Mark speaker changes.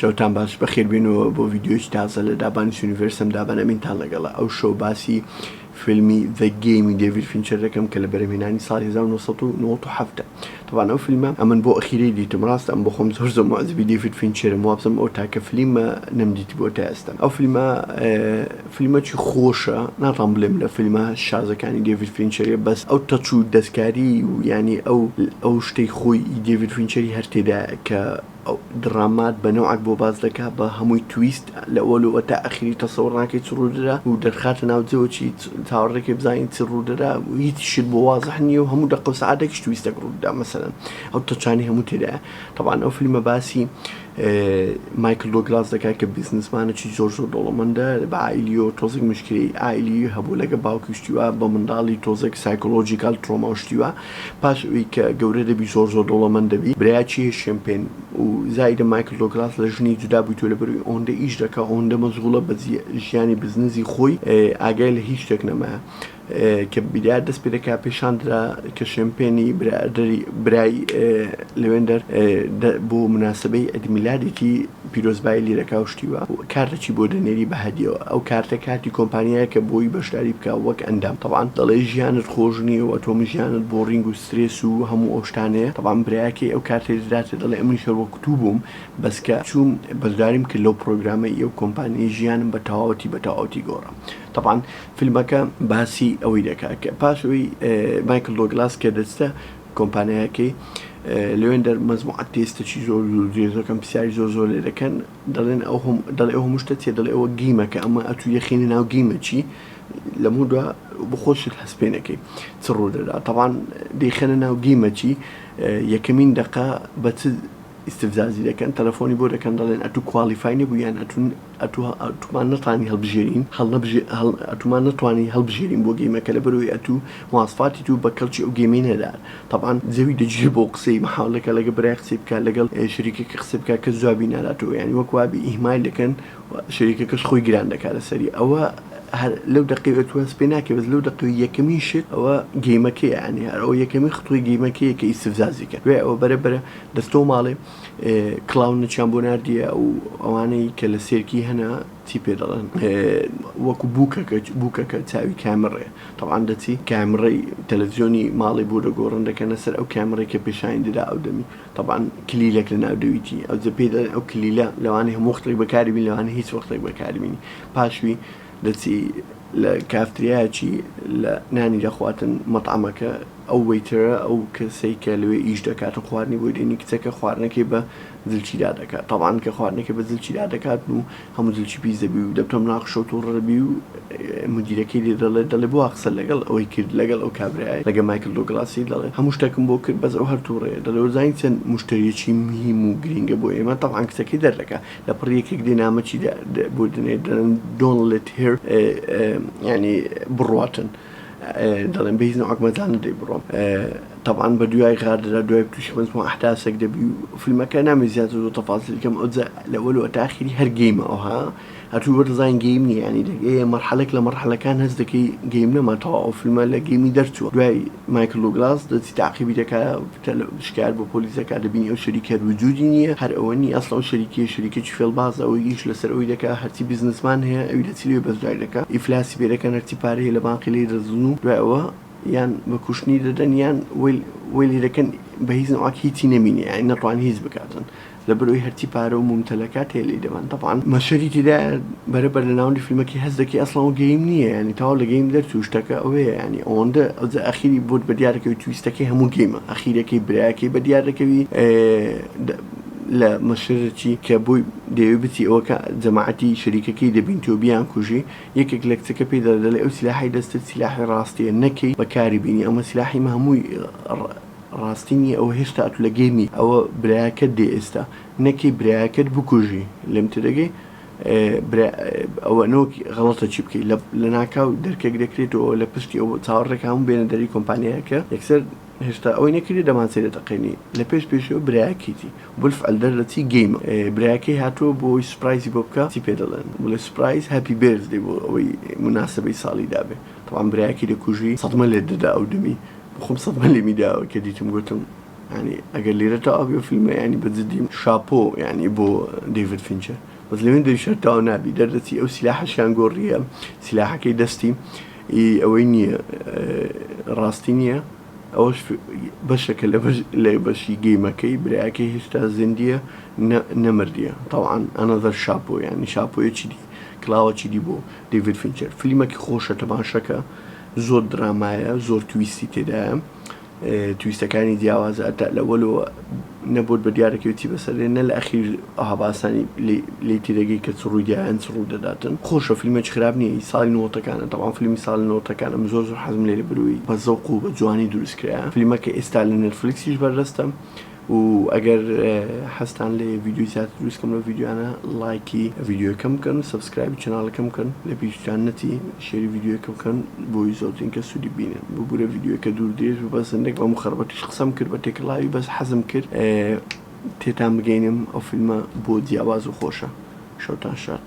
Speaker 1: شەوتان باش بەخێربێنەوە بۆ ڤیدیۆیەکی تازە لە دابانیس universe م دابان ئەمینتان لەگەڵە ئەو شەو باسی فیلمی The Game ی دێڤید فینچەر دەکەم کە لە بەرهەمهێنانی ساڵی 1997 تەبعەن ئەو فیلمە ئەمن بۆ ئەخیرەی دیتم ڕاستە ئەم بۆخۆم زۆر زۆر موعجیبی دێڤید فینچەرم وابزانم ئەو تاکە فلیمە نەمدیتبووە تا ئێستا ئەو فیلمە فیلمەکی خۆشە ناتوانم بلێم لە فیلمە شازەکانی دێڤید فینچەریە بەس ئەو touch و دەستکاری و یانی ئەو ئەو شتەی خۆی ئی دێڤید فینچەری هەر تێدایە کە ئەو دڕامات بە نەوعەک بۆ باس دەکا بە هەمووی twist لە ئەوەلەوە تا ئەخیری تەسەوڕ ناکەی چ ڕوودەدا و دەرخاتە ناو جەوەکی چاوەڕێکەی بزانی چ ڕوودەدا و هیچ شت بۆ وازح نییە و هەموو دەقە و سەعاتێکیش twist ێک ڕوودەدا مەسەلەن ئەو touch انەی هەموو تێدایە تەبعەن ئەو فیلمە باسی مایکل دۆگلاس دەکات کە businessman ێکی زۆر زۆر دەوڵەمەندە بە عائیلیەوە تۆزێک مشکلەی عائیلی هەبوو لەگە باوکی شتی وا بە منداڵی تۆزێک psychological trauma و شتی وا پاش ئەوی کە گەورە دەبی زۆر زۆر دەوڵەمەند دەبی برایەکی هەیە شێمپێن و زایدە مایکل دۆگلاس لە ژنی جودا بوویتەوە لەبەرئەوەی ئەوەندە ئیش دەکا ئەوەندە مەشغوڵە بە ژیانی بزنزی خۆی ئاگای لە هیچ شتێک نەمایە کە بیدایەت دەست پێ دەکات پێشان درا کە شێمپێنی برادەری برای لەوێندەر بۆ مناسبەی عید میلادێکی پیرۆزبایی لێ دەکا و شتی وا کارتێکی بۆ دەنێری بە هەدیەوە ئەو کارتە کارتی کۆمپانیایەکە بۆی بەشداری بکا وەک ئەندام تەبعەن دەڵێ ژیانت خۆش نییە و ئەتۆم ژیانت boring و سترێس و هەموو ئەو شتانەیە تەبعەن برایەکەی ئەو کارتەی دەداتێ دەڵێ ئەمنیش هەر وەک تو بووم بەس کە چووم بەشداریم کرد لەو پرۆگرامەی ئەو کۆمپانیای ژیانم بە تەواوەتی بە تەواوەتی گۆڕا تەبعەن فیلمەکە باسی ئەوەی دەکات کە پاش ئەوەی مایکل دۆگلاس کە دەچتە کۆمپانیاکەی لەوێندەر مەزموعە تێستەکی زۆر زۆر درێژەکەم پرسیاری زۆر زۆر لێ دەکەن دەڵێن ئەو هەم دەڵێ ئەو هەموو شتە چیە دەڵێ ئەوە game ەکە ئەمە ئەتوو یەخینە ناو game ەکی لەمەو دوا بخۆشت هەست پێ نەکەی چ ڕوو دەدا تەبعەن دەیخەنە ناو game ەکی یەکەمین دەقە بە چ ئیستفزازی دەکەن تەلەفۆنی بۆ دەکەن دەڵێن ئەتوو qualify نەبوو یان ئەتوو ئەتوو ئەتومان نەتانی هەڵبژێرین هەڵنەبژێ هەڵ ئەتومان نەتوانی هەڵبژێرین بۆ game ەکە لەبەرئەوەی ئەتوو مواسفاتی توو بە کەڵکی ئەو game ەی نەدات تەبعەن زەوی دەگیرێ بۆ قسەی مەحاڵەکە لەگە برای قسەی بکا لەگەڵ شەریکەکە قسە بکا کەس جوابی ناداتەوە یانی وەک وابی ئیهمال دەکەن و شەریکەکەش خۆی گران دەکا لەسەری ئەوە هەر لەو دەقەی ئەتوو هەست پێ ناکەی بەس لەو دەقەی یەکەمین شت ئەوە game ەکەیە یانی هەر ئەوە یەکەمین خطوەی game ەکەیە کە ئیستفزازی کە دوای ئەوە بەرە بەرە دەستەوە ماڵێ clown ێکیان بۆ ناردیە و ئەوانەی کە لە سێرکی هەنە چی پێ دەڵێن وەکو بووکەکە بووکەکە چاوی کامڕێ تەبعەن دەچی کامڕەی تەلەفزیۆنی ماڵی بۆ دەگۆڕن دەکەنە سەر ئەو کامڕەی کە پێشانی دەدا ئەو دەمی تەبعەن کلیلێک لە ناو دەویتی ئەو جە پێی دەڵێن ئەو کلیلە لەوانەیە هەموو وەختێک بەکاری بین لەوانەیە هیچ وەختێک بەکاری بینی پاشوی دەچی لە کافتریایەکی لە نانی دەخواتن مەتعەمەکە ئەو waiter ە ئەو کەسەی کە لەوێ ئیش دەکاتن خواردنی بۆی دێنی کچەکە خواردنەکەی بە جلکی دادەکات تەبعەن کە خواردنەکەی بە جلکی دادەکات و هەموو جلکی پیس دەبی و دەبتە مناقشە و توڕە دەبی و مدیرەکەی لێ دەڵێ دەڵێ بۆ وا قسە لەگەڵ ئەوەی کرد لەگەڵ ئەو کابرایە لەگە مایکل دۆگلاسی دەڵێ هەموو شتێکم بۆ کرد بەس ئەو هەر توڕەیە دەڵێ وەزانی چەند مشتەریەکی مهیم و گرینگە بۆ ئێمە تەبعەن کچەکەی دەردەکا لە پڕ یەکێک دێ نامەکی بۆ دەنێ دەڵێن don't let her یانی بڕواتن دەڵێن بە هیچ نەوعەک مەجال نەدەی بڕۆم تەبعەن بە دوای غار دەدا دوای تووشی مەجموعە ئەحداسێک دەبی و فیلمەکە نامەوێت زیاتر زۆر تەفاسیل کەم ئەوجا لە ئەوەلەوە تا ئاخیری هەر game ە ئەوها هەتوو وەردەزانین game نییە یانی دەگەیە مەرحەلێک لە مەرحەلەکان هەست دەکەی game نەما تەواو ئەو فیلمە لە game ی دەرچووە دوای مایکل دوگلاس دەچی تاقیبی دەکا شکایەت بۆ پۆلیس دەکات دەبینی ئەو شەریکە هەر وجودی نییە هەر ئەوە نییە ئەسڵەن ئەو شەریکەیە شەریکێکی فێڵبازە ئەوەی ئیش لەسەر ئەوی دەکا هەرچی businessman هەیە ئەوی دەچی لەوێ بەشداری دەکا ئیفلاسی پێ دەکەن هەرچی پارەی هەیە لە بانقی لێی دەدزن و دوای ئەوە یان بە کوشتنی دەدەن یان وەی لێ دەکەن بە هیچ نەوعەک هیچی نەمینێ یانی نەتوانێ هیچ بکاتن. لەبەرئەوەی هەرچی پارە و مومتەلەکات هەیە لێی دەبەن تەبعەن مەشەری تێدایە بەرە بەر لە ناوەندی فیلمەکەی هەست دەکەی ئەسڵەن ئەو game نییە یانی تەواو لە game دەرچوو شتەکە ئەوەیە یانی ئەوەندە ئەوجا ئەخیری بۆت بە دیار دەکەوی twist ەکەی هەموو game ە ئەخیرەکەی برایەکەی بە دیار دەکەوی لە مەشەرەکی کە بۆی دەیەوێ بچی ئەوە کە جەماعەتی شەریکەکەی دەبین تۆ بیان کوژی یەکێک لە کچەکە پێی دەڵێ دەڵێ ئەو سیلاحەی دەستت سیلاحی ڕاستیە نەکەی بەکاری بینی ئەمە سیلاحی مە هەمووی ڕاستی نیە ئەوە هێشتا ئەتو لە game ی ئەوە برایەکەت دێ ئێستا نەکەی برایەکەت بکوژی لێم تێدەگەی برا ئەوە نۆک غەڵەتە چی بکەی لە ناکاو دەرکێک دەکرێتەوە لە پشتی ئەو چاوەڕێک هەموو بێنە دەری کۆمپانیایەکە یەکسەر هێشتا ئەوەی نەکردی دەمانچەی دەتەقێنی لە پێش پێشەوە برایەکەیتی بالفعل دەردەچی game ە برایەکەی هاتووە بۆ ئەوەی surprise ی بۆ بکا چی پێ دەڵێن بڵێ surprise happy birthday بۆ ئەوەی موناسەبەی ساڵی دابێ تەبعەن برایەکەی دەکوژی سەدمە لێت دەدا ئەو دەمی بخۆم سەدمە لێمی داوە کە دیتم گوتم. یانی ئەگەر لێرە تەواو بی ئەو فیلمە یانی بە جدی شاپۆ یانی بۆ دەیڤد فینچەر بەس لەوێن دەریشە تەواو نابی دەردەچی ئەو سیلاحەشیان گۆڕیە سیلاحەکەی دەستی ئەوەی نییە ڕاستی نییە ئەوەش بەشەکە لە بەش لە بەشی گەیمەکەی برایەکەی هێشتا زیندیە نەمردیە تەوان ئەنەزەر شاپۆ یانی شاپۆیەکی دی کڵاوەکی دی بۆ دەیڤد فینچەر فلیمەکی خۆشە تەماشەکە زۆر درامایە زۆر تویستی تێدایە تویستەکانی جیاوازە ئەتا لە وەلەوە نە بۆت بە دیارەکەوێت چی بەسەر دێ نە لە ئەخیر ئەوها بە ئاسانی لێی تێدەگەی کە چ ڕووی دیا یان چ ڕوو دەداتن خۆشە فیلمێکی خراپ نییە ئی ساڵی نۆتەکانە تەبعەن فیلمی ساڵی نۆتەکانە من زۆر زۆر حەزم لێ لە بروی بە زەوق و بە جوانی دروست کرایە فیلمەکە ئێستا لە نێتفلیکسیش بەردەستە و ئەگەر حەزتان لێ ڤیدیۆی زیاتر دروست کەم لەو ڤیدیۆیانە ڵایکی ڤیدیۆکەم بکەن و subscribe ی channel ەکەم بکەن لە بیرتان نەچی share ی ڤیدیۆکە بکەن بۆی زۆرترین کەس سوودی بینن ببورە ڤیدیۆکە دوور درێژ بوو بەس هەندێک بە مخەڕبەتیش قسەم کرد بە تێکەڵاوی بەس حەزم کرد تێتان بگەینم ئەو فیلمە بۆ جیاواز و خۆشە شەوتان شاد.